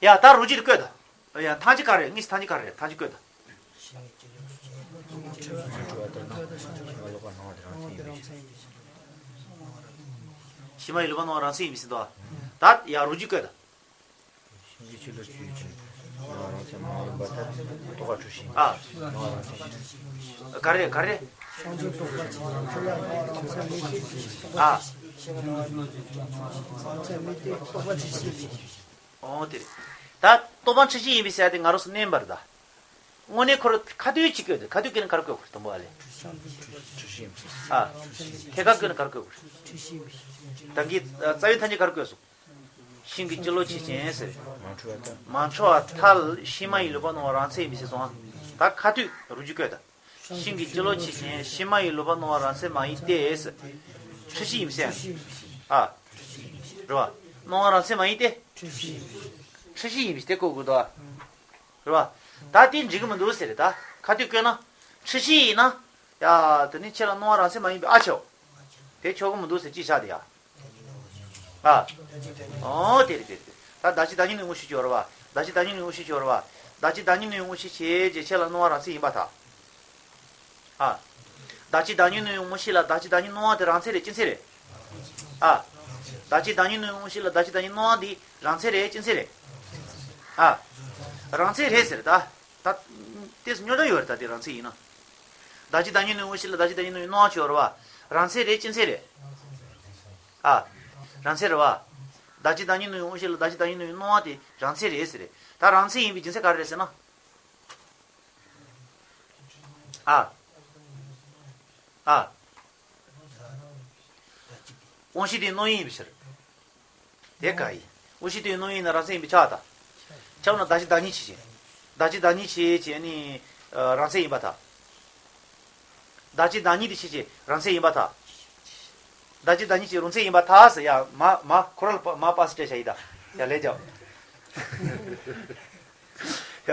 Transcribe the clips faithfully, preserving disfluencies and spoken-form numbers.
ཡ་ད་རུ་གཅིག་དེ་བཀོད་དང་། ཡ་ཐང་ཅིག་ག་རེད། དངོས་སུ་ཐང་ཅིག་ག་རེད། ཐང་ཅིག་བཀོད་དང་། ཕྱི་མ་ཡི་ལུང་པ་སྣང་བ་རང་མཚན་ཡིན་པའི་ཟིན་ཏོ། ད་ཡ་རུ་གཅིག་བཀོད་དང་། ཤིང་གི་ཕྱི་ལོགས་ཀྱི་ཡུལ་ཅན། སྣང་བ་རང་མཚན་མ་ཡིན་པར་ཐལ། རྟོག་པ་འཁྲུལ་ཤེས་ཡིན། ཨ། སྣང་བ་རང་མཚན་ཡིན། ག་རེ་ག་རེ། ཨ། འོ་དེ་རེད། ད་རྟོག་པ་འཁྲུལ་ཤེས་ཡིན་པའི་ཟེར་ཡ་དེ་ང་རང་ཚོ་མནན་པར་གདའ། དངོས་གནས་ཁོ་རང་ཁ་ཐུག་ཅིག་བཀོད་དེ། ཁ་ཐུག་བཀོད་ན་ག་རེ་བཀོད་དགོས་རེད། དང་པོ་ཨ་ལས། འཁྲུལ་ཤེས་ཡིན་པའི་ཟེར། ཨ། ཐད་ཀར་བཀོད་ན་ག་རེ་བཀོད་དགོས་རེད། ད་གིན་རྩ་བའི་ཐ་སྙད་ག་རེ་བཀོད་སོང་། ཤིང་གི་སྤྱི་ལོགས་ཆོས་ཅན་ཟེར། མ་འཁྲུལ་བ་ཐལ། མ་འཁྲུལ་བ་ཐལ། ཕྱི་མ་ཡི་ལུང་པ་སྣང་བ་རང་མཚན་ཡིན་པའི་ཟེར་སོང་ཨ། ད་ཁ་ཐུག་རུ་གཅིག་བཀོད་དང་། ཤིང་གི་སྤྱི་ལོགས་ཆོས་ཅན། ཕྱི་མ་ཡི་ལུང་པ་སྣང་བ་རང་མཚན་མ་ཡིན་ཏེ་ཟེར། འཁྲུལ་ཤེས་ཡིན་པའི་ཟེར། ཨ། རེད་བ། སྣང་བ་རང་མཚན་མ་ཡིན་ཏེ། འཁྲུལ་ཤེས་ཡིན་པའི་དེ་བཀོད་དགོས་དོ། རེད་བ། ད་དེ་འགྲིག་གི་མི་འདུག་ཟེར་རེད། ད་ཁ་ཐུག་བཀོད་ན། འཁྲུལ་ཤེས་ཡིན་ན། ཡ། དེ་ནི་ཁྱེད་ལ་སྣང་བ་རང་མཚན་མ་ཡིན་པའི་ཨ་ཆོག་དེ་ཆོག་གི་མི་འདུག་ཟེར་ཅི་བྱ་དེ་ཡ། ཨ། ཨོ་དེ་རེད་དེ་རེད། ད་བདག་གཅིག་བདག་ཉིད་གནས་དངོས་གཞི་ཆོག་རེད་བ། བདག་གཅིག་བདག་ཉིད་གནས་དངོས་གཞི་ཆོག་རེད་བ། བདག་གཅིག་བདག་ཉིད་གནས་དངོས་གཞི་བྱས་རྗེས་ཁྱེད་ལ་སྣང་བ་རང་མཚན་ཡིན་པར་ཐལ། ཨ། བདག་གཅིག་བདག་ཉིད་གནས་དངོས་གཞི་ལ་བདག་གཅིག་བདག་ཉིད་སྣང་བ་དེ་རང་མཚན་རེད་ཅི་མཚན་རེད། ཨ། བདག་གཅིག་བདག་ཉིད་གནས་དངོས་གཞི་ལ་བདག་གཅིག་བདག་ཉིད་སྣང་བ་འདི་རང་མཚན་རེད་ཅི་མཚན་རེད། ཨ། རང་མཚན་རེད་ཟེར་ད། ད། དེ་སྨྱོ་སྟངས་ཡོད་རེད་ད་དེ་རང་མཚན་ཡིན་ན། བདག་གཅིག་བདག་ཉིད་གནས་དངོས་གཞི་ལ་བདག་གཅིག་བདག་ཉིད་གནས་དངོས་སྣང་བ་ཆོག་རེད་བ། རང་མཚན་རེད་ཅི་མཚན་རེད། ཨ། རང་མཚན་རེད་བ། བདག་གཅིག་བདག་ཉིད་གནས་དངོས་གཞི་ལ་བདག་གཅིག་བདག་ཉིད་གནས་དངོས་སྣང་བ་དེ་རང་མཚན་རེད་ཟེར་རེད། ད་རང་མཚན་ཡིན་པའི་རྒྱུ་མཚན་ག་རེ་རེད་ཟེར་ན། ཨ། ཨ། དབང་ཤེས་དེ་སྣང་ཡུལ་ཡིན་པའི་ཕྱིར། དེ་ག་ཡིན། དབང་ཤེས་དེ་སྣང་ཡུལ་ཡིན་ན་རང་མཚན་ཡིན་པས་ཁྱབ་པར་ཐལ། ཁྱབ་ན་བདག་གཅིག་བདག་ཉིད་ཆོས་ཅན། བདག་གཅིག་བདག་ཉིད་ཆོས་ཅན་ནི། ཨ། རང་མཚན་ཡིན་པར་ཐལ། བདག་གཅིག་བདག་ཉིད་དེ་ཆོས་ཅན་རང་མཚན་ཡིན་པར་ཐལ། བདག་གཅིག་བདག་ཉིད་ཀྱི་རང་མཚན་ཡིན་པར་ཐལ་ཟེར་ཡ། མ་མ་ཁོ་རང་ལ་མ་པ་སི་སྤྲད་བྱ་ཡི་ད། ཡ་ལས་རྒྱབ། ཡ།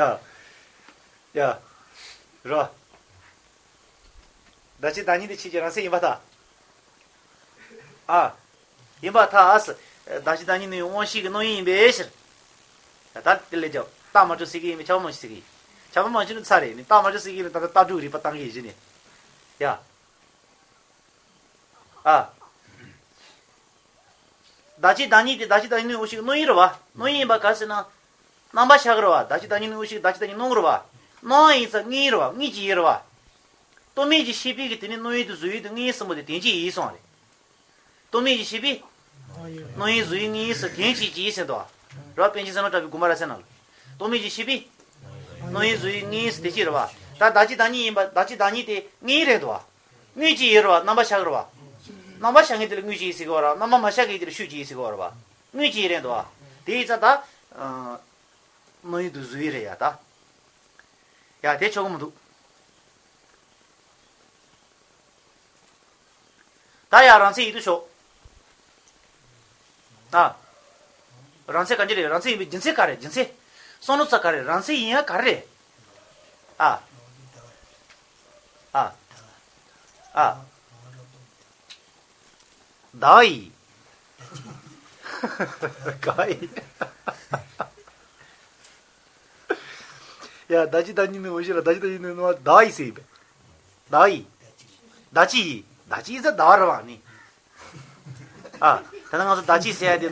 ཡ། རོ། བདག་གཅིག་བདག་ཉིད་དེ་ཆོས་ཅན་རང་མཚན་ཡིན་པར་ཐལ། ཨ། ཡིན་པར་ཐལ། བདག་གཅིག་བདག་ཉིད་ནི་དབང་ཤེས་ཀྱི་སྣང་ཡུལ་ཡིན་པའི་ཕྱིར། ད་དེ་ལས་ཀྱང་རྟགས་མ་གྲུབ་ཟེར་གྱི་ཡིན་པས་ཁྱབ་པ་མ་གྲུབ་ཟེར་གྱི་ཡིན། ཁྱབ་པ་མ་གྲུབ་ནི་ཚར་རེད། ནི་རྟགས་མ་གྲུབ་ཟེར་གྱི་ཡིན་ན་ད་ལྟ་རྟགས་གྲུབ་རིགས་པ་བཏང་གི་ཡིན་ནི། ཡ། ཨ། བདག་གཅིག་བདག་ཉིད་དེ་བདག་གཅིག་བདག་ཉིད་ནི་དབང་ཤེས་ཀྱི་སྣང་ཡུལ་རེད་བ། སྣང་ཡུལ་ཡིན་པ་ག་རེ་ཟེར་ན། རྣམ་པ་གཞག་གི་རེད་བ། བདག་གཅིག་བདག་ཉིད་ནི་དབང་ཤེས་ཀྱི་བདག་གཅིག་བདག་ཉིད་སྣང་གི་རེད་བ། སྣང་བ་ཡིན་ཙང་དངོས་ཡིན་རེད་བ། དངོས་ཀྱི་ཡུལ་རེད་བ། རྟོག་མེད་ཀྱི་ཤེས་པས་ཀྱི་དེ་ནི་སྣང་ཡུལ་དང་གཟུང་ཡུལ་དང་དངོས་ཡུལ་གསུམ་པོ་དེ་དོན་གཅིག་ཡིན་གསུངས་པ་རེད། རྟོག་མེད་ཀྱི་ཤེས་པས། སྣང་ཡུལ་གཟུང་ཡུལ་དངོས་ཡུལ་སོགས་དོན་གཅིག་ཅེས་ཟེར་འདུག་བ། རེད་བ། པཎ་ཆེན་ཟས་མོ་གྲགས་པའི་དགོངས་པ་ར་ཟེར་ན། རྟོག་མེད་ཀྱི་ཤེས་པས། སྣང་ཡུལ་གཟུང་ཡུལ་དངོས་ཡུལ་སོགས་དོན་གཅིག་རེད་བ། ད་བདག་གཅིག་བདག་ཉིད་ཡིན་པ། བདག་གཅིག་བདག་ཉིད་དེ་དངོས་ཡུལ་རེད་འདུག་བ། དངོས་ཀྱི་ཡུལ་རེད་བ། རྣམ་པ་གཞག་གི་རེད་བ། རྣམ་པ་གཞག་མཁན་དེ་ལ་དངོས་ཀྱི་ཡུལ་ཟེར་གི་ཡོད་རེད་བ། རྣམ་པ་མ་གཞག་མཁན་དེ་ལ་ཤུགས་ཀྱི་ཡུལ་ཟེར་གི་ཡོད་རེད་བ། དངོས་ཀྱི་ཡུལ་རེད་འདུག་བ། དེ་ཡིན་ཙང་ད། སྣང་ཡུལ་དང་གཟུང་ཡུལ་རེད་ཡ་ད། ཡ་དེ་ཆོག་གི་མི་འདུག་ད་ཡང་རང་མཚན་ཡིན་དུ་ཤོག་ཨ། རང་མཚན་ག་འདྲ་རེད། རང་མཚན་ཡིན་པའི་རྒྱུ་མཚན་ག་རེ། རྒྱུ་མཚན། བསམ་བློ་ཚ་ག་རེ། རང་མཚན་ཡིན་ཡ་ག་རེ་རེད། ཨ། ཨ། ཨ། བདག་ཡིན། ག་ཡིན། ཡ་བདག་གཅིག་བདག་ཉིད་ནི་འོ་ཞེས་ལ་བདག་གཅིག་བདག་ཉིད་ནི་ནོ་བདག་ཡིན་ཟེར་ཡིན་པས། བདག་ཡིན། བདག་གཅིག་ཡིན། བདག་གཅིག་ཡིན་ཟེར་བདག་རེད་བ་ནི། ཨ། ད་ནི་ང་ཚོ་བདག་གཅིག་ཟེར་ཡ་དེ།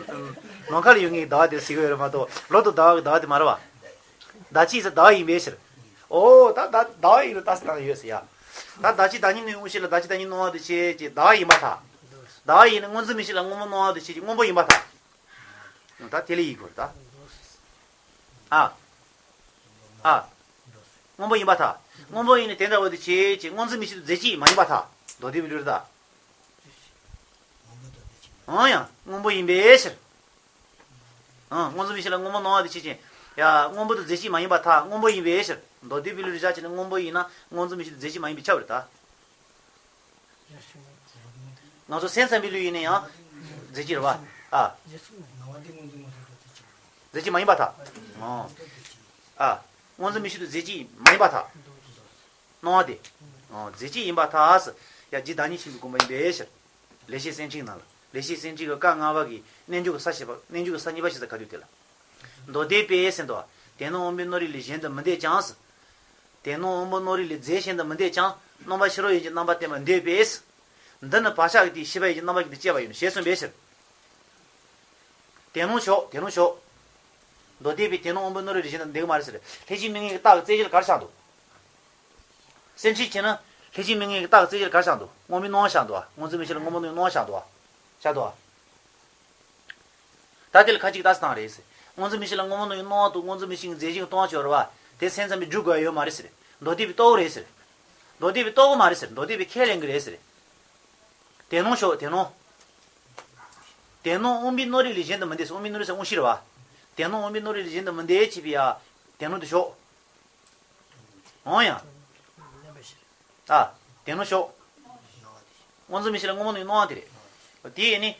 ནམ་མཁའ་ལ་ཡོད་ངེས་བདག་དེ་ཟེར་གི་ཡོད་རེད་མ་གཏོགས་ལོག་ཏུ་བདག་གི་བདག་དེ་མ་རེད་བ། བདག་གཅིག་ཟེར་བདག་ཡིན་པའི་ཕྱིར། ཨོ་ད་བདག་བདག་ཡིན་ལ་ད་ཟེར་བཏང་ཡོད་ཟེར་ཡ། ད་བདག་གཅིག་བདག་ཉིད་ནི་འོ་ཞེས་ལ་བདག་གཅིག་བདག་ཉིད་སྣང་བ་དེ་བྱས་ཀྱི་བདག་ཡིན་པར་ཐལ། བདག་ཡིན་ན་སྔོ་འཛིན་མིག་ཤེས་ལ་སྔོན་པོ་སྣང་བ་དེ་བྱས་ཀྱི་སྔོན་པོ་ཡིན་པར་ཐལ། ད་དེ་ལས་ཡིན་དགོས་ད། ཨ། ཨ། སྔོན་པོ་ཡིན་པར་ཐལ། སྔོན་པོ་ཡིན་ནས་དེ་འདྲ་བ་དེ་བྱས་ཀྱི་སྔོ་འཛིན་མིག་ཤེས་དང་རྫས་གཅིག་མ་ཡིན་པར་ཐལ། མདོ་སྡེ་པའི་ལུགས་རེད་ད། འོ་ཡང་སྔོན་པོ་ཡིན་པའི་ཕྱིར། ཨང་། སྔོ་འཛིན་མིག་ཤེས་ལ་སྔོན་པོ་སྣང་བ་དེ་བྱས་ཀྱི། ཡ་སྔོན་པོ་དང་རྫས་གཅིག་མ་ཡིན་པར་ཐལ། སྔོན་པོ་ཡིན་པའི་ཕྱིར། མདོ་སྡེ་པའི་ལུགས་རེད་བཞག་བྱས་ནས་སྔོན་པོ་ཡིན་ན་སྔོ་འཛིན་མིག་ཤེས་དང་རྫས་གཅིག་མ་ཡིན་པས་ཁྱབ་རེད་ད། ང་ཚོ་སེམས་ཙམ་པའི་ལུགས་ཡིན་ན་ཡང་། རྫས་གཅིག་རེད་བ། ཨ། རྫས་གཅིག་མ་ཡིན་པར་ཐལ། ཨོ། ཨ། སྔོ་འཛིན་མིག་ཤེས་དང་རྫས་གཅིག་མ་ཡིན་པར་ཐལ། སྣང་བ་དེ། ཨོ། རྫས་གཅིག་ཡིན་པར་ཐལ། ཡ་རྗེ་བདག་ཉིད་ཆེན་པོའི་དགོངས་པ་ཡིན་པའི་ཕྱིར། ལེགས་བཤད་གསེར་ཕྲེང་ནང་ལ། ལེགས་བཤད་གསེར་ཕྲེང་གི་བཀའ་ལྔ་པ་གི་རྣལ་འབྱོར་གྱི་ས་བཞི་པ། རྣལ་འབྱོར་གྱི་ས་གཉིས་པ་ཞེས་ས་ག་དུས་དེ་ལ། མདོ་སྡེ་པས་ཟེར་འདུག་དེ་ནི་དབང་པོའི་རྣོ་རིག་ལས་གཞན་དུ་མི་འདོད་ཀྱང་། དེ་ནི་དབང་པོའི་རྣོ་རིག་ལས་རྫས་གཞན་དུ་མི་འདོད་ཀྱང་རྣམ་པ་ཕྱི་རོལ་ཡུལ་གྱི་རྣམ་པ་བསྟན་པ་འདོད་པས། འདི་ནི་བག་ཆགས་ཀྱི་དེ་ཤེས་པ་ཡིན་གྱི་རྣམ་པ་ཀྱི་དེ་སྐྱེ་བ་ཡིན་ཞེས་གསུངས་པའི་ཕྱིར། དེ་ནོ་ཞོག་དེ་ནོ་ཞོག་མདོ་སྡེ་པས་དེ་ནི་དབང་པོའི་རྣོ་རིག་ལས་གཞན་དུ་འདོད་ཀྱི་མ་རེད་ཟེར། ལྷས་བྱིན་མི་མངོན་གྱི་རྟགས་ཀྱི་རྩད་གཞི་ལ་ག་རེ་བཞག་འདུག་སེམས་ཤེས་བྱས་ན་ལྷས་བྱིན་མི་མངོན་གྱི་རྟགས་ཀྱི་རྩད་གཞི་ལ་ག་རེ་བཞག་འདུག་དངོས་པོའི་སྣང་བ་བཞག་འདུག་དངོས་འཛིན་མིག་ཤེས་ལ་དངོས་པོ་སྣང་བ་བཞག་འདུག་བཞག་འདུག་ད་དེ་ལ་ཁ་ཅིག་ལྟ་སྟངས་རེད་ཟེར། དངོས་འཛིན་མིག་ཤེས་ལ་དངོས་པོ་སྣང་བའི་སྣང་བ་དང་དངོས་འཛིན་མིག་ཤེས་ཀྱི་རྫས་གཞན་གྱི་སྟོང་བ་ཆོས་རེད་བ། དེ་སེམས་ཙམ་པས་འཇུག་དགོས་ཡ་ཡོད་མ་རེད་ཟེར། མདོ་སྡེ་པས་རྟོགས་ཀྱི་རེད་ཟེར། མདོ་སྡེ་པས་ཁས་ལེན་གྱི་རེད་ཟེར། དེ་ནོ་ཞོག་དེ་ནོ། དེ་ནོ་དབང་པོའི་རྣོ་རིག་ལས་གཞན་དུ་མི་འདོད་ཟེར། དབང་པོའི་རྣོ་རིག་ཟེར་དབང་ཤེས་རེད་བ། དེ་ནོ་དབང་པོའི་རྣོ་རིག་ལས་གཞན་དུ་མི་འདོད་ཅེས་པའི་ཡ། དེ་ནོ་དེ་ཞོག་འོང་ཡ། ཨ། དེ་ནོ་ཞོག་དངོས་འཛིན་མིག་ཤེས་ལ་དངོས་པོ་སྣང་བའི་སྣང་བ་དེ་རེད། དེ་ཡིན་ནི།